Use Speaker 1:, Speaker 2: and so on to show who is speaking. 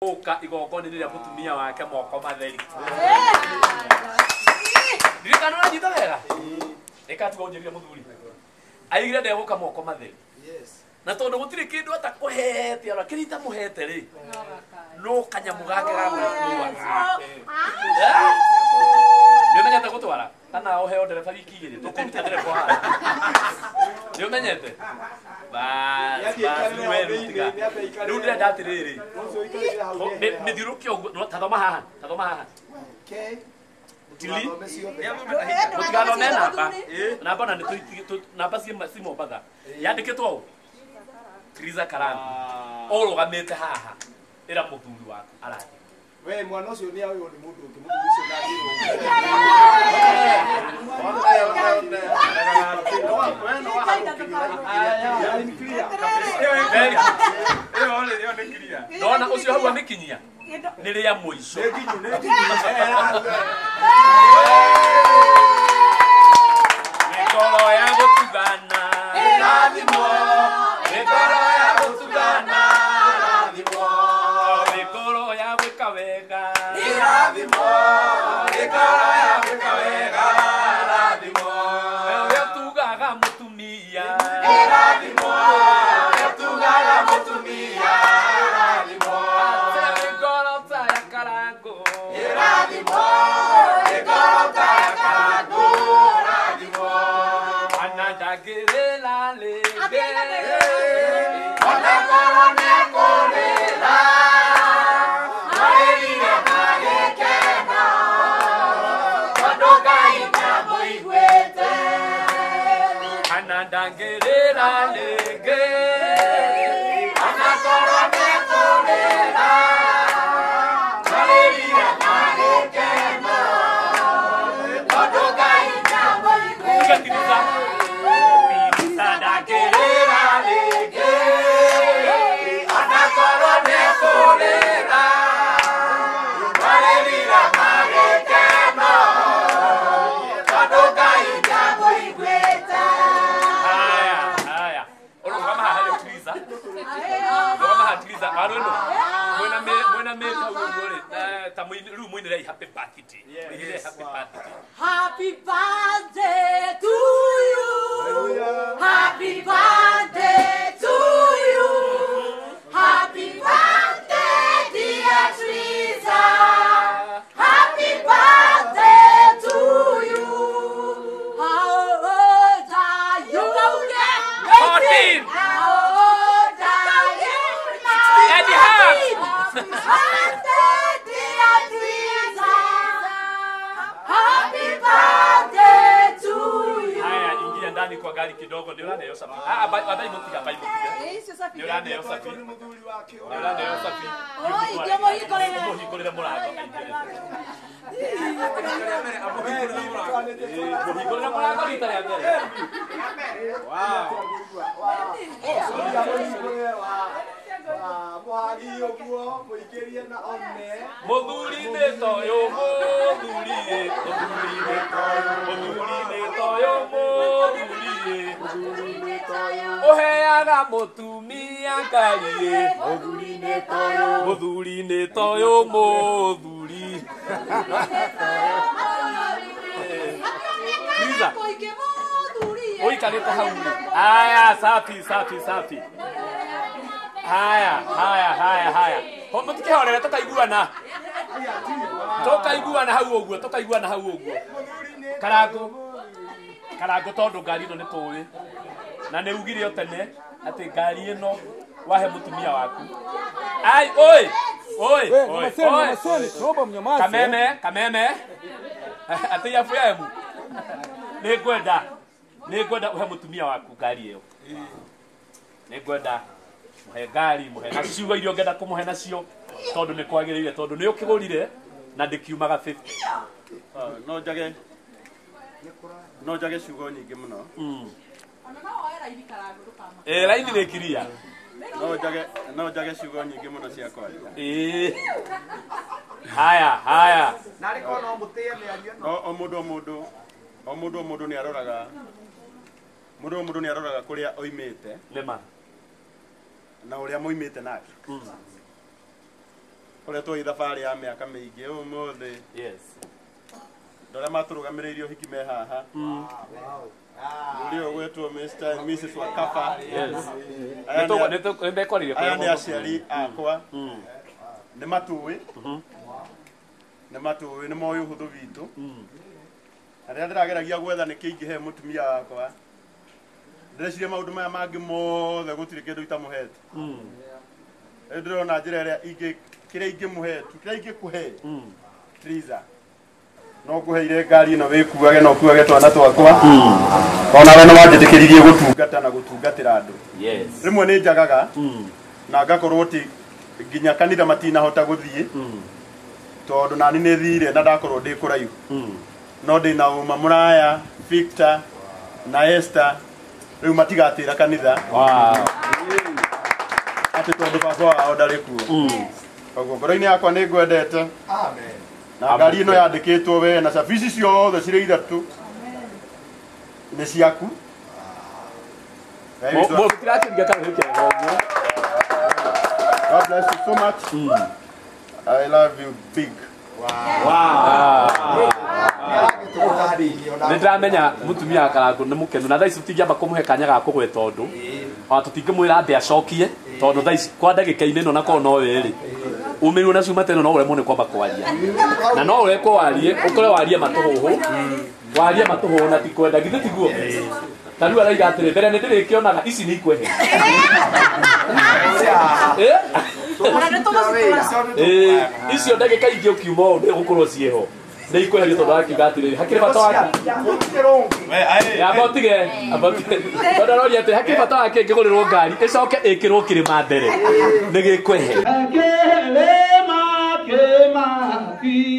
Speaker 1: Gũka igongona-inĩ rĩa mũtumia wake moko matheri. Ndirikana ũranyita wega. Reka tiga ũnjĩrire mũthuri. Aigire ndegũka moko matheri. Na tondũ gũtirĩ kĩndũ atakũhete ona kĩrĩa itamũhete rĩ, no kanyamũ gake ga gwĩkua. Nĩ ũmenyete gũtwara? Kana ũheo ndereba wiki igĩrĩ tũkũruta ndereba haha. Nĩ ũmenyete? Bas, bas, rĩu we rĩu tiga. Rĩu ndĩrenda atĩrĩrĩ, mĩthiũrũke ũguo, no, ta thoma haha, ta thoma haha. Tili, mũtigathome namba. Namba na nĩ namba ci Mombatha. Yandĩkĩtwo ũũ. Triza Karani. Ũrũgamĩte haha. Ĩra mũthuri waku arathimwo.
Speaker 2: We mwana ũcio nĩ aoywo nĩ mũndũ ũngĩ, mũthuri ũcio ndangĩrwo.
Speaker 1: Ndona ũcio hau amĩkinyia nĩ rĩa mũico. Nĩ ngoro ya gũtugana. Nĩ ngoro ya gũtugana. Nĩ ngoro ya gwĩka wega. Ũrĩa ũtugaga mũtumia. Atĩ ngoro ta ya karangũ. Ana ndangĩrĩra rĩngĩ. Ana ndangĩrĩra rĩngĩ. Tiga tirisa. Tirisa ndangĩrĩra rĩngĩ. Haya, haya. Ũrũgama haha rĩu Tirisa. Rũgama haha Tirisa. Waru ĩno. Mwĩna mĩ hau ũguo rĩ. Ta rĩu mũinĩrei happy birthday. Mũinĩrei happy birthday.
Speaker 3: Happy birthday to you. Happy birthday to you. Happy birthday, dear Teresa. Happy birthday to you. How old are you?
Speaker 1: 14.
Speaker 3: How old are you now?
Speaker 1: And a half.
Speaker 3: Happy birthday, dear Teresa. Happy birthday to you.
Speaker 1: Haya, ingia ndani kwa gari kidogo. Nĩ ũraneo cabi. Ah, abai mũtiga, abai mũtiga. Nĩ ũraneo cabi.
Speaker 2: Nĩ mũthuri wake.
Speaker 1: Nĩ ũraneo cabi.
Speaker 3: Oi, ngĩmũhingũrĩre.
Speaker 1: Mũhingũrĩre mũrango aingĩre. Mũhingũrĩre mũrango rita rĩa mbere.
Speaker 2: Mũhagi ũguo mũingĩrie na one.
Speaker 1: Mũthuri nĩ toyũ, mũthuri ĩ, mũthuri nĩ toyũ, mũthuri nĩ toyũ, mũthuri ĩ. Ũheaga mũtumia ngari ĩ, mũthuri nĩ toyũ, mũthuri nĩ toyũ, mũthuri. Liza. Ũikarĩte hau rĩ. Haya, safi, safi, safi. Haya, haya, haya, haya. Ho mũtikĩhorere tũkaiguana. Tũkaiguana hau ũguo, tũkaiguana hau ũguo. Karangũ. Karangũ tondũ ngari ĩno nĩ tũĩ. Na nĩ ugire o tene atĩ ngari ĩno wahe mũtumia waku. Ai, oi, oi, oi, oi. Kameme, kameme. Atĩ ya FM. Nĩ ngwenda, nĩ ngwenda ũhe mũtumia waku ngari ĩyo. Nĩ ngwenda mũhe ngari, mũhe na ciugo iria ũngĩenda kũmũhe nacio tondũ nĩ kwagĩrĩire tondũ nĩ ũkĩgũrire na ndĩkiumaga 50.
Speaker 4: No njage ciugo nyingĩ mũno.
Speaker 1: Ĩ raini nĩ kiria.
Speaker 4: No njage ciugo nyingĩ mũno cia kwaria.
Speaker 1: Ĩ. Haya, haya.
Speaker 2: Narĩ korwo no mũtĩe mĩario ĩno.
Speaker 4: No o mũndũ o mũndũ o mũndũ o mũndũ nĩ aroraga mũndũ o mũndũ nĩ aroraga kũrĩa oimĩte
Speaker 1: Nĩma.
Speaker 4: na ũrĩa moimĩte nake. Koretwo i thabarĩ ya mĩaka mĩingĩ ũmũthĩ.
Speaker 1: Yes.
Speaker 4: Andũ arĩa matũrũgamĩrĩire ũhiki me haha. Ũrĩa ũgwetwo Mr. and Mrs. Wakafa.
Speaker 1: Yes.
Speaker 4: Aya nĩ-
Speaker 1: Nĩ mekwarĩria
Speaker 4: aya nĩ aciari akwa. Nĩ matũĩ. Nĩ matũĩ, nĩ moĩ ũhũthũ witũ. Na rĩrĩa ndĩrageragia gwetha nĩkĩ ingĩhe mũtumia wakwa, ndĩreciria maũndũ maya mangĩ mothe gũtirĩ kĩndũ itamũhete. Rĩu ndĩrona njĩra ĩrĩa ingĩ kĩrĩa ingĩmũhe tu, kĩrĩa ingĩkũhe Triza, no ngũheire ngari ĩno wĩkuage na ũkuage twana twakwa. Ona we nĩ wanjĩtĩkĩririe gũtungata na gũtungatĩra andũ.
Speaker 1: Yes.
Speaker 4: Rĩmwe nĩ njagaga na ngakorwo ti nginya kanitha matinahota gũthiĩ tondũ nani nĩ thire na ndakorwo ndĩ kũraihu. No ndĩ na ũma mũraya Victor na Esther rĩu matigatĩra kanitha.
Speaker 1: Wow.
Speaker 4: Atĩ tondũ baba wao ndarĩ kuo. Koguo ngoro-inĩ yakwa nĩ ngwendete.
Speaker 2: Amen.
Speaker 4: Na ngari ĩno yandĩkĩtwo we na cabici ciothe cirĩ ithatũ nĩ ciaku. Ngai witũ-
Speaker 1: Mũtirakĩringa karũhĩ kega ũguo.
Speaker 4: God bless you so much. I love you big.
Speaker 1: Nĩ ndĩramenya mũtumia wa Karangũ nĩ mũkenu na thaa ici tũtingĩamba kũmũhe kanya ga kũgweta ũndũ ona tũtingĩmwĩra ambe acokie tondũ thaa ici kwa ndagĩka-inĩ ĩno na korwo no wĩrĩ umĩrwo na cuma ta ĩno no ũremwo nĩ kwamba kwaria na no ũrekwo warie ũkore warie matũhũhũ warie matũhũhũ na ti kwenda githĩ tiguo ta rĩu araiga atĩrĩ mbere nĩ ndĩrĩkĩonaga ici nĩ ikweheria. Eh? Icio ndagĩka ingĩ ũkiuma ũũ ndĩgũkorwo ciĩho nĩ ikweherio tondũ arakiuga atĩrĩrĩ hakĩrĩ bata wake amba ũtige amba ũtige tondũ aroria atĩ hakĩrĩ bata wake ĩngĩgũrĩrwo ngari ĩcoke ĩkĩrwo kĩrĩma mbere nĩ gĩkweheria.
Speaker 5: Kĩrĩma kĩmaki.